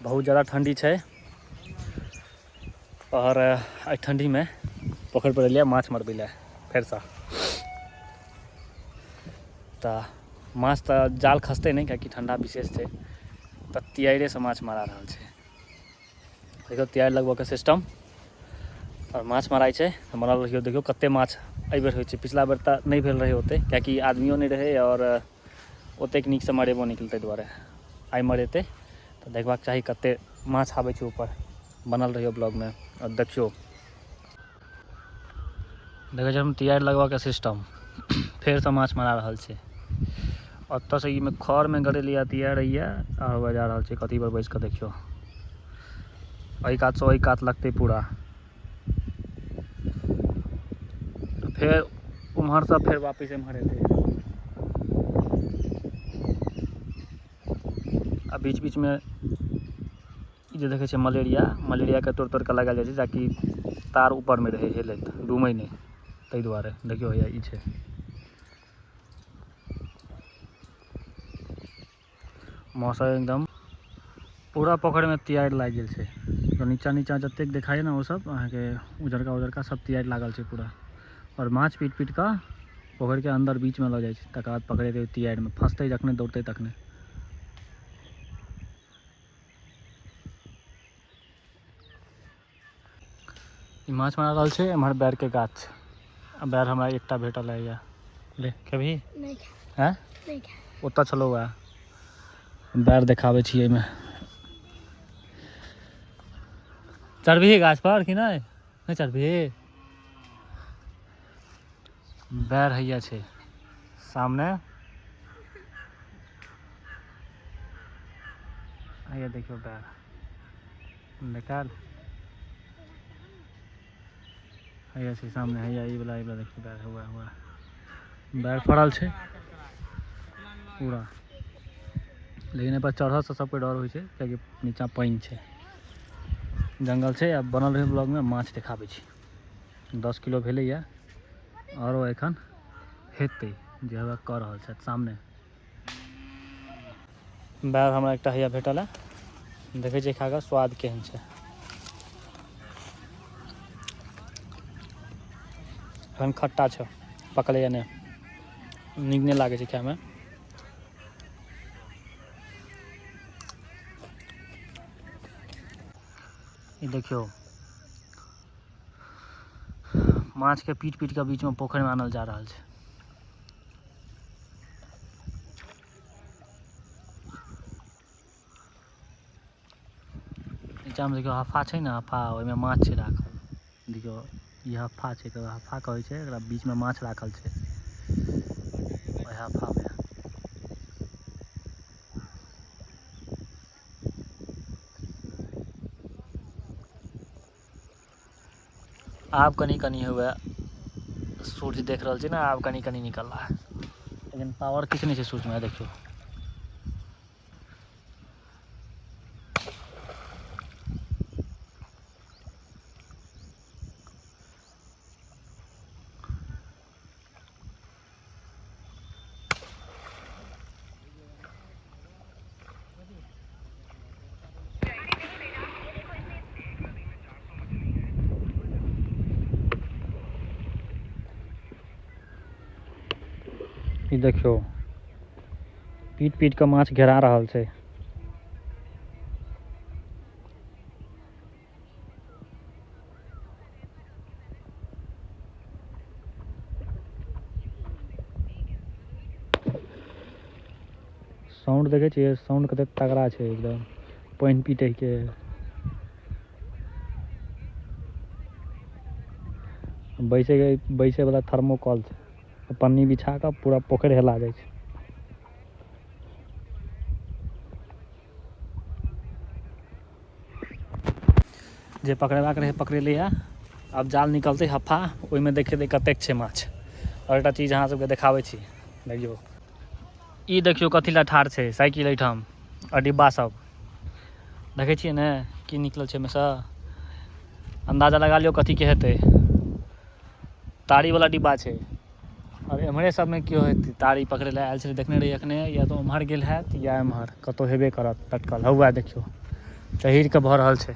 बहुत ज़्यादा ठंडी छै और एहि ठंडीमे पोखरि पर एलियै माछ मरबै लए फेरसँ। तऽ माछ तऽ जाल खसतै नहि, कियाकि ठंडा विशेष छै, तऽ तियारेसँ माछ मारा रहल छै। देखियौ तियार लगबऽके सिस्टम आओर माछ माराइ छै। तऽ मरल रहियौ, देखियौ कते माछ एहिबेर होइ छै। पिछला बेर तऽ नहि भेल रहै ओते, कियाकि आदमियो नहि रहै आओर ओतेक नीकसँ मरेबो नहि केलकै, ताहि दुआरे आइ मरेतै। तऽ देखबाक चाही कते माछ आबै छै ऊपर। बनल रहियौ ब्लॉगमे आओर देखियौ। देखै छियै हम तियार लगबऽके सिस्टम, फेरसँ माछ मरा रहल छै। ओतऽसँ ई खरमे गड़ेलियै तियार होइए आओर बजा रहल छै कथी पर बैस कऽ। देखियौ एहि कातसँ ओहि कात लगतै पूरा, फेर उम्हरसँ फेर वापिस एम्हर एतै। आ बीच बीचमे ई जे देखै छियै मलेरिया, मलेरियाके तोड़ि तोड़ि कऽ लगायल जाइ छै ताकि तार ऊपरमे रहै, हेलैत डूमै नहि, ताहि दुआरे। देखियौ हैया ई छै मौसम, एकदम पूरा पोखरिमे तियार लागि गेल छै। तऽ नीचा नीचा जतेक देखाइए ने, ओ सब अहाँके उजरका उजरका सब तियार लागल छै पूरा। आओर माछ पीट पीट कऽ पोखरिके अन्दर बीचमे लऽ जाइ छै, तकर बाद पकड़ेतै, तियारमे फँसतै जखने दौड़तै तखने। ई माछ मारा रहल छै। एम्हर बैरके गाछ छै आ बैर हमरा एकटा भेटल है। ले खेबही? नहि। हैं? नहि। ओतऽ छलौ वएह बैर, देखाबै छी। एहिमे चढ़बिही गाछ पर कि नहि? नहि चढ़बिही? बैर हैया छै सामने, हैया देखियौ बैर देखायल, हैया छै सामने, हैया ई वाला, ई वाला देखियौ बैर हुआ हुआ बैर फड़ल छै पूरा। लेकिन एहि पर चढ़ऽसँ सबके डर होइ छै, कियाकि नीचाँ पानि छै, जंगल छै। आ बनल रहै ब्लॉगमे, माछ देखाबै छी। 10 किलो भेलैए, आरो एखन हेतै जे हवा कऽ रहल छथि सामने। बैर हमरा एकटा हैया भेटल है, देखै छियै खा कऽ स्वाद केहन छै। एखन खट्टा छै, पकलैए नहि, नीक नहि लागै छै खायमे। ई देखियौ, माछके पीट पीट कऽ बीचमे पोखरिमे आनल जा रहल छै। नीचाँमे देखियौ हफा छै ने, हफा, ओहिमे माछ छै राखल। देखियौ, ई हफा छै, एकरा हफा कहै छै। एकरा बीचमे माछ राखल छै ओहि हफामे। आब कनि कनि हुए सूर्य देख रहल छी ने, आब कनि कनि निकल रहा है, लेकिन पावर किछु नहि छै सूर्यमे। देखियौ ई देखियौ, पीट पीट कऽ माछ घेरा रहल छै। साउंड देखै छियै? साउंड कते तगड़ा छै एकदम पानि पीटै के। बैसे बैसे वाला थर्मोकॉल छै, पन्नी बिछा कऽ पूरा पोखरि हेला जाइ छै। जे पकड़ेबाक रहै पकड़ेलैए, आब जाल निकलतै हफा, ओहिमे देखेतै कतेक छै माछ। आओर एकटा चीज अहाँ सबके देखाबै छी, देखियौ, ई देखियौ कथी लए ठाढ़ छै साइकिल एहिठाम आ डिब्बा सब देखै छियै ने की निकलल छै ओहिमेसँ। अन्दाजा लगा लियौ कथीके हेतै। तारी वाला डिब्बा छै आओर एम्हरे सबमे केओ हेतै तारी पकड़ै लए आयल छलै, देखने रहियै एखने। या तऽ ओम्हर गेल हैत या एम्हर कतहु हेबे करत लटकल। हौआ देखियौ, चढ़ि कऽ भऽ रहल छै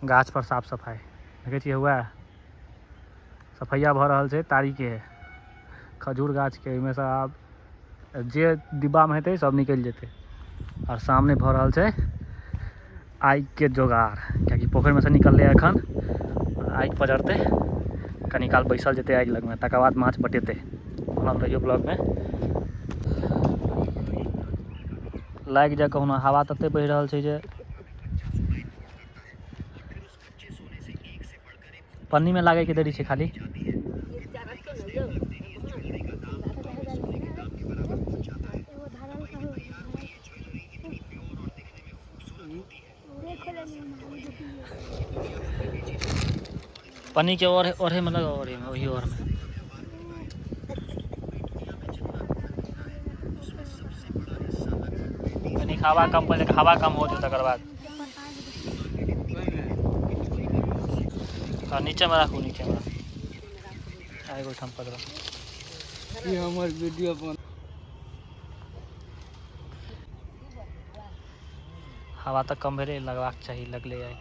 गाछ पर साफ सफाइ। देखै छियै हुए सफैया भऽ रहल छै तारीके खजूर गाछके। ओहिमे सँ आब जे डिब्बामे हेतै सब निकलि जेतै। आओर सामने भऽ रहल छै आगिके जोगाड़, कियाकि पोखरिमे सँ निकललै एखन। आगि पजरतै, कनी काल बैसल जेतै आगि लगमे, तकर बाद माछ बटेतै। बनल रहियौ ब्लॉगमे। लागि जाय कहुना, हवा तते बहि रहल छै जे पन्नीमे लागैके देरी छै खाली। पन्नी के ओढ़े ओढ़े में लगाओ, ओढ़े में, वही ओढ़ में। कनी हवा कम पड़े, हवा कम हो जाए तकर बाद। हाँ, नीचे में राखू, नीचे में राखू। एगो ठाम पकड़ो। ई हमर वीडियो बन। हवा तऽ कम भेलै, लगबाक चाही, लगले आइ।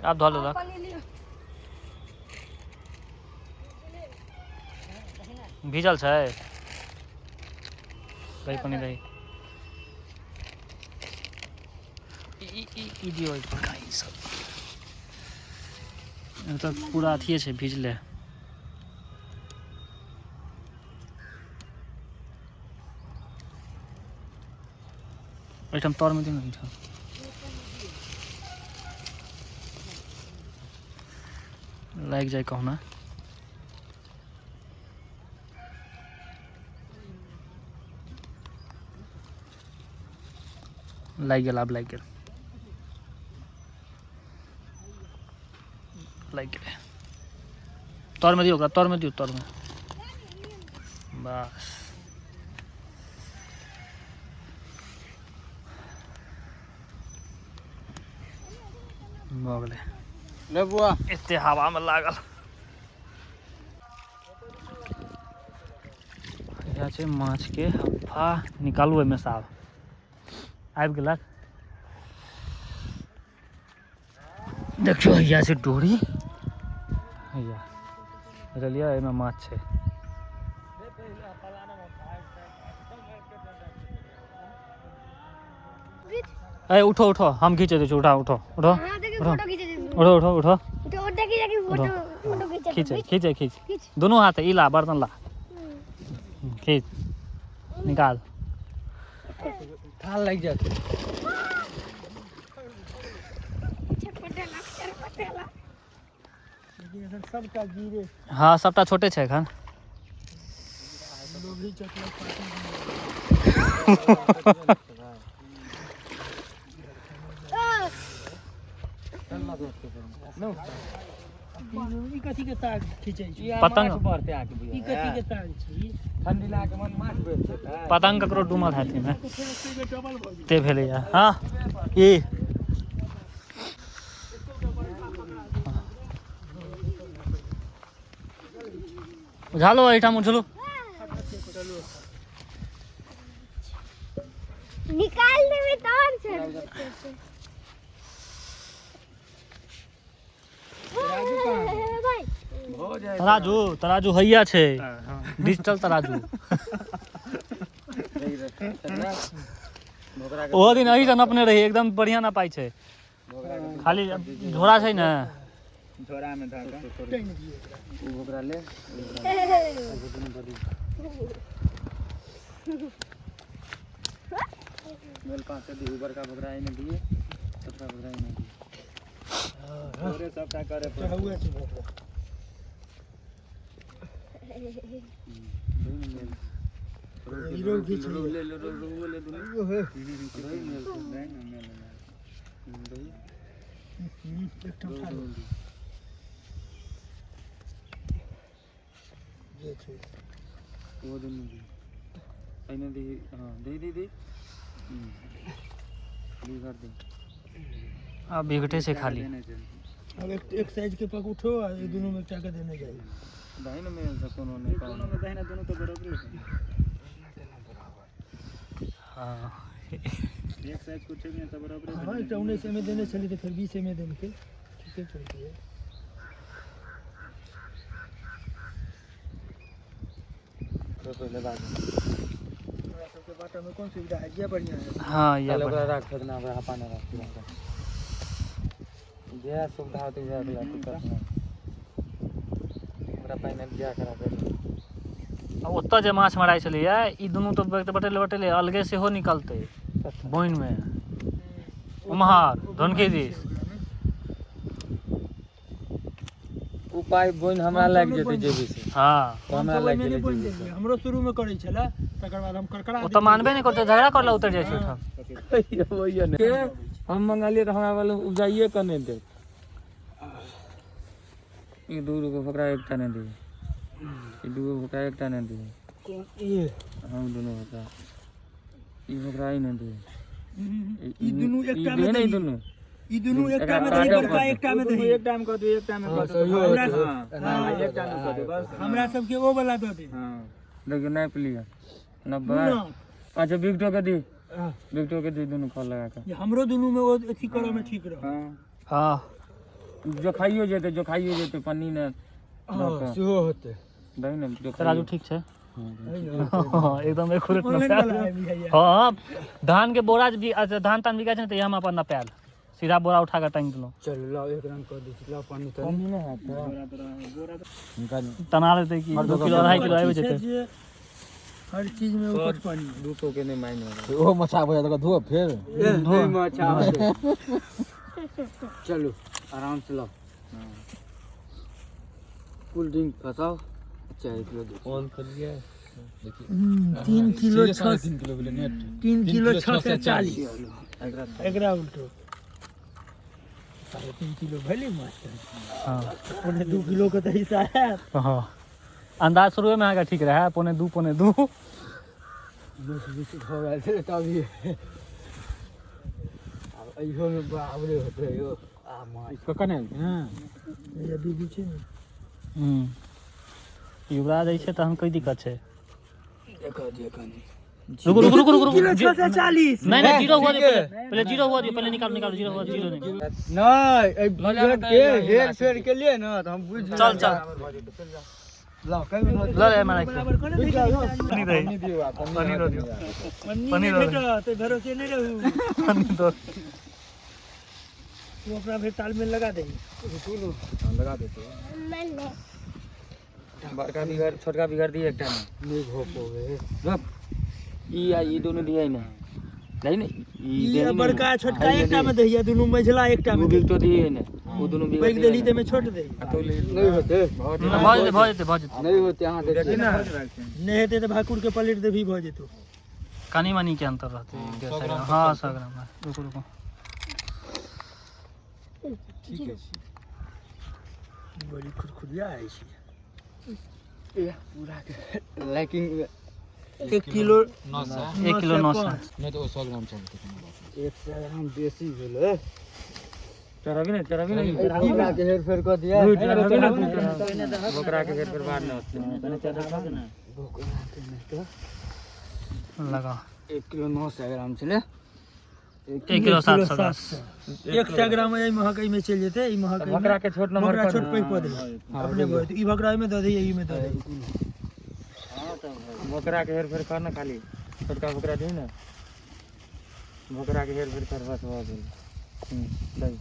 आब धऽ लेलक। भीजल छै? दही पानी दही। ई ई ई दियौ एहि पर ई सब। ई तऽ पूरा अथिये छै भीजले। एहिठाम तरमे दियौ ने, एहिठाम लागि जाय कहुना। लागि गेल, आब लागि गेल, लागि गेलै। तरमे दियौ ओकरा, तरमे दियौ, तरमे, बस। भऽ गेलै। ले बुआ। एते हवामे लागल। इएह छै माछके हफ्फा। निकालू ओहिमे सँ, आब आबि गेलक। देखियौ हैया छै डोरी, हैया बुझलियै, एहिमे माछ छै। ए उठो उठो, हम खींचे दै छी। उठा, उठो उठो उठो उठो उठो उठो उठो, खींचे खींचे खींच, दुनू हाथ। ई ला बर्तन ला, खींच, निकाल। थाल लागि जायत। सबटा गिरे। हाँ, सबटा छोटे छै एखन। लोभी चटला। ई कथी के तार खींचै छै? पतंग। ई कथी के तार छै? ठंडी लागे मन माछ बेच। पतंग ककरो डूमल हैत एहिमे ते भेलैया। हाँ, ई उझालो, एहिठाम उझलू। निकाल देबै तहन छै। तराजू, तराजू हैया छै, डिजिटल तराजू। ओहो दिन एही सँ नपने रही, एकदम बढ़िया नपाइ छै। खाली झोरा छै ने। झोरा में धागा उ भोकरा ले। मेल पाँच दी, उ बड़का भोकरा एने दिए, छोटका भोकरा एने दिए। तोरे सबटा करे पड़तै। ले ले रो ले दुनू मेल मेल मेल। वो दुनू दी, एने दी। हाँ, दी दी दी दी कर दी। आब बिगटे छै खाली। अब एक एक साइज के पक उठो आ ई दुनू में एकटा के देने जाई। दही ने मेल से कोनो नहीं, कोनो में दही ने, दुनू तो बराबर है। हाँ। एक साइज को उठेबी ने तऽ बराबरे। हाँ, एकटा 19 में देने छली तऽ फेर 20 में देलकै, ठीके केलकै। हमरा सबके बाटा में कोन सुविधा है? ये बढ़िया है। हाँ, ये ओकरा बढ़िया। राख फेकना, ओकरा हपाने राख। जएह सुविधा होतै वएह दिक्कत नहि। ओकरा पहिने बियाह करा के। आ ओतऽ जे माछ मराइ छलैया, ई दुनू तऽ बटेले बटेले अलगे सेहो निकलतै बोनिमे, उम्हर धनकी दिस। ओ पाइ बोनि हमरा लागि जेतै जेबी से। हाँ। तऽ हमरा हमसब लागि ओहिमे नहि गेलै बनि जेबी देलियै। हमरो शुरूमे करै छलै, तकर बाद हम करकरा ओतऽ मानबे नहि करतै, झगड़ा करला उतरि जाइ छै ओहिठाम। से। हम मंगलियै तऽ हमरा वाला उपजाइए कऽ नहि देत। ई दू गो भोकरा एकटा नहि दियै, ई दू गो भोकरा एकटा नहि दियै। ई हम दुनू भोकरा, ई भोकरा ई नहि दियै। ई दुनू एकटा में ई दही। दुनू ई दुनू एकटा में एकरा दही, काटऽ बड़का पड़तै। एकटा में दही। एकटा में कऽ दियौ, एकटा में कऽ दियौ। हमरा सबके ओ वाला दऽ दे। देखियौ, नापि लिअ, 90। ना। अच्छा, बिकटो के दी, बिकटो के दी, दुनू फल लगा कऽ। जे हमरो दुनू में ओ अथी करऽ में ठीक रह। हाँ। जोखाइयो जेतै, जोखाइयो जेतै पन्नी ने दऽ कऽ। सेहो होतै। दही ने। तराजू ठीक छै, एकदम एकुरेट। ऑनलाइन नपायल। वाला आबि जाइए। हाँ, धान के बोरा जे भी, अच्छा, धान तान बिकाइ छै ने, तऽ हम अपन नपायल सीधा बोरा उठा कऽ टांगि देलहुँ। चलू, लाओ, एक रंग कऽ दै छी, लाओ पानी। पन्नी नहि हैत। तना लेतै कि 2 किलो 2.5 किलो आबि जेतै। जे हर चीज में ऊपर पानी। 200 के नहि मायने होगा। ओहो मछा भऽ जायत, धो फेर। चलू, आराम से लाओ। कोल्ड ड्रिंक फसाओ, 4 किलो दे। कॉल करिए। 3 किलो 6। 3 किलो भेलै नेट। 3 किलो 640। एकरा उल्टो 3.5 किलो भेलै माछ। हाँ। 1.75 किलो के तऽ हिस्सा हैत। हाँ, अंदाज शुरुए में अहाँके ठीक रहै, 1.75, 1.75। 20 20 भऽ गेल छलै तभी। आब एहियोमे बराबरे होतै यौ। आ माछ कखन आयल ने? ये बीबी छै ने। युवराज छै तहन कोई दिक्कत छै? देखो, देखो। रुको, रुको, रुको, रुको। किलो 640। नहीं नहीं, जीरो हुआ दियो पहले, पहले जीरो हुआ दियो, पहले निकालो, निकालो, जीरो हुआ, जीरो नहीं। नहि, एहि के हेर फेर के लिए ने तऽ हम बुझि। चल चल। लाओ, कहियो। ल ले, हमरा राखि दे। पन्नी दे, पन्नी दो दियो, पन्नी दो। भेटत, भरोसे नहि रहू। पन्नी दो। तू अपना फेर तालमेल लगा दही। लगा देते। मले। बड़का बिगड़, छोटका बिगड़ दिए एकटा ने। नहि भऽ पबै। ई आ ई दुनू दिए ने, नहीं ने, ई ई देही ने। बड़का छोटका एकटा में दही आ दुनू मझिला एकटा ओ में दही। बिकटो दिए ने, ओ दुनू बिगड़। पैघ देली तऽ एहिमे छोट दही। नहि होते। भऽ जेतै, भऽ जेतै, भऽ जेतै। नहि होते, अहाँ देखिए। नहि हेतै तऽ भाकुर के पलटि देबही, भऽ जेतौ। कनी मनी के अंतर रहतै, 150 ग्राम। हाँ, 100 ग्राम। रुको, रुको। ठीक है। बड़ी खुरखुरिया अछि। लाइकिंग। 1 किलो 900। 1 किलो 900। नहि तऽ ओ 100 ग्राम चलतै, कोनो बात नहि। 100 ग्राम बेसी भेलै। चढ़ाबी ने, चढ़ाबी ने। के हेर फेर कऽ दिया। चढ़ाबी ने, बोकरा के हेर फेर बाद में होतै। लगा। 1 किलो 900 ग्राम छलै। 1 किलो 710। 100 ग्राम एहि महक एहिमे चलि जेतै, ई महक एहिमे। बकरा के छोट नंबर। बकरा छोट पैघ कऽ देबै अपने भऽ जेतै। ई बकरा एहिमे दऽ दही, एहिमे दऽ दही। बोकरा के हेर फेर कर ना, खाली छोटका बोकरा दी ने। बोकरा के हेर फेर कर, बस भऽ गेल। दही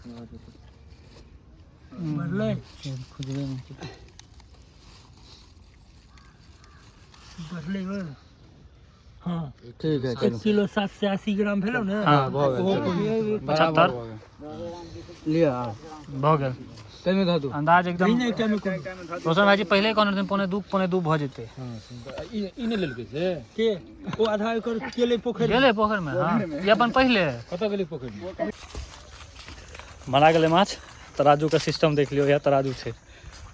भऽ जेतै। बढ़लै। खुजबे नहि केलै। बढ़लै बड़। हाँ। ठीक है। 1 किलो 780 ग्राम भेलौ ने? हाँ। भऽ गेल। 75। लिअ। भऽ गेल। ताहिमे धऽ दू। अंदाज एकदम। दही ने एकटा मे कोनो। रोशन भाईजी पहिले कहने रहथिन, 1.75, 1.75 भऽ जेतै। ई ई नहि लेलकै से। के ओ आधा एकर गेलै पोखरि। गेलै पोखरिमे। हाँ, ई अपन पहिले। कतऽ गेलै पोखरिमे? मरा गेलै माछ। तराजूके सिस्टम देख लियौ, इएह तराजू छै।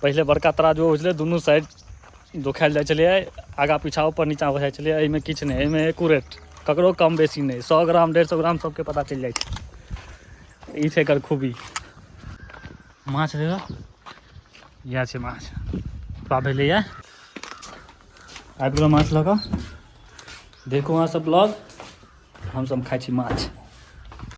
पहिले बड़का तराजू होइ छलै, दुनू साइड दोखायल जाइ छलैए, आगाँ पीछा ऊपर नीचाँ हो जाइ छलैए। एहिमे किछु नहि, एहिमे एकुरेट, ककरो कम बेसी नहि, 100 ग्राम, 150 ग्राम सबके पता चलि जाइ छै। ई छै एकर खूबी। माछ देखो, इएह छै माछ। पूरा भेलैए, आबि गेलहुँ माछ लऽ कऽ। देखू अहाँ सब ब्लॉग, हमसब खाइ छी माछ।